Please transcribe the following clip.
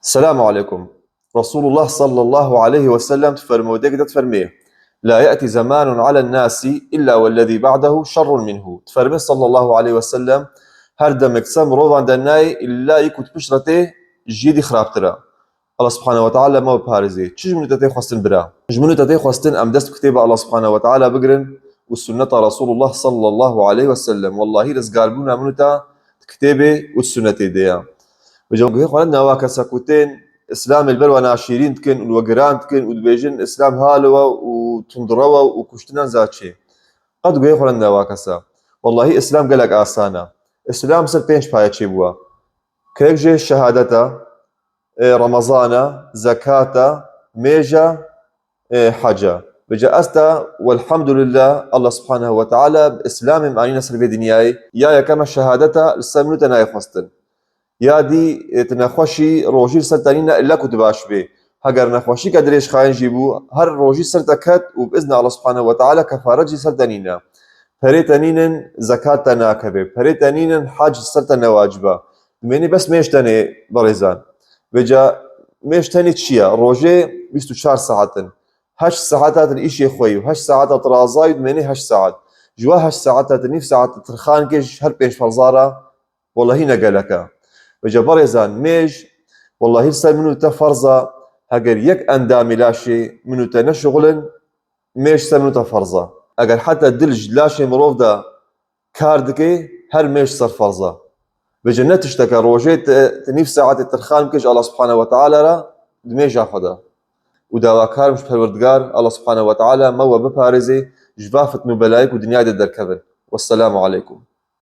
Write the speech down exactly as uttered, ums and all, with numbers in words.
Selamu aleykum. Resulullah sallallahu aleyhi ve sellem difermû, dêk de difermê: "La ye'ti zamanun alen nasi illa wellezî ba'dehu şerrun minhu." Difermê sallallahu aleyhi ve sellem: "Her demek ser mirovan de nayê, illa yê ku di pişt re tê, ji yê dî xirabtir e." Allah subhanehu ve teala me biparêzê. Çi ji min û te tê xwestin bira? Ji min û te tê xwestin em dest bi kitêba Allah subhanehu ve teala bigirin û sunneta Resulullah sallallahu aleyhi ve sellem. Wellahî rizgarbûna min û te di kitêbê û di sunnetê de ye. Vêca guhê xwe neda wa kesa ku tên Îslamê li ber we naşîrîn dikin û li we giran dikin û dibêjin Îslam hal e û tundrew e û kuştinan za çê. Qet guhê xwe neda wa kesa. Wellahî Îslam gelek asan e. Îslam ser pênc paye çêbûye. Kek jê şehadet e, e, Remezan e, zekat e, mêj e, e, hec e. Vêca esta, welhamdulillah, Allah subhanehu ve teala bi Îslamê me anîne ser vê dinyayê. Ya yekem e şehadet e, li ser min û te nayê xwestin. Ya dî, e, tu nexweşî, rojî li ser te nîne, illa ku tu baş bê. Heger nexweşîke dirêjxayîn jî bû, her rojî ser te ket û bi îzna Allah subhanehu ve teala kefaret jî ser te nîne. Perê te nînin, zekat te nakeve. Perê te nînin, hec li ser te ne wacib e. Dimênî bes mêj tenê, berêzan. Vêca mêj tenê çi ye? Rojê bîst û çar saet in. Heşt saet hatin îşê xwe yî û heşt saet hat razayî û dimênî heşt saet. Ji we heşt saet hatin nîv saet tirxan kê ji her pênc ferza re, wellahî ne gelek e. Vêca berêzan, mêj, wellahî li ser min û te ferz e, heger yek endamê laşê min û te neşixulin, mêj ser min û te ferz e. Eger heta dil ji laşê mirov de kar dike, her mêj ser ferz e. Vêca ne tişteke rojê te, te nîv saetê tirxan bike ji Allah subhanehu ve teala re di mêja xwe de. Û dawakarim ji Perwerdigar, Allah subhanehu ve teala me we biparêzê ji va fitn û belayê ku dinyayê de derkevin. Wesselamu aleykum.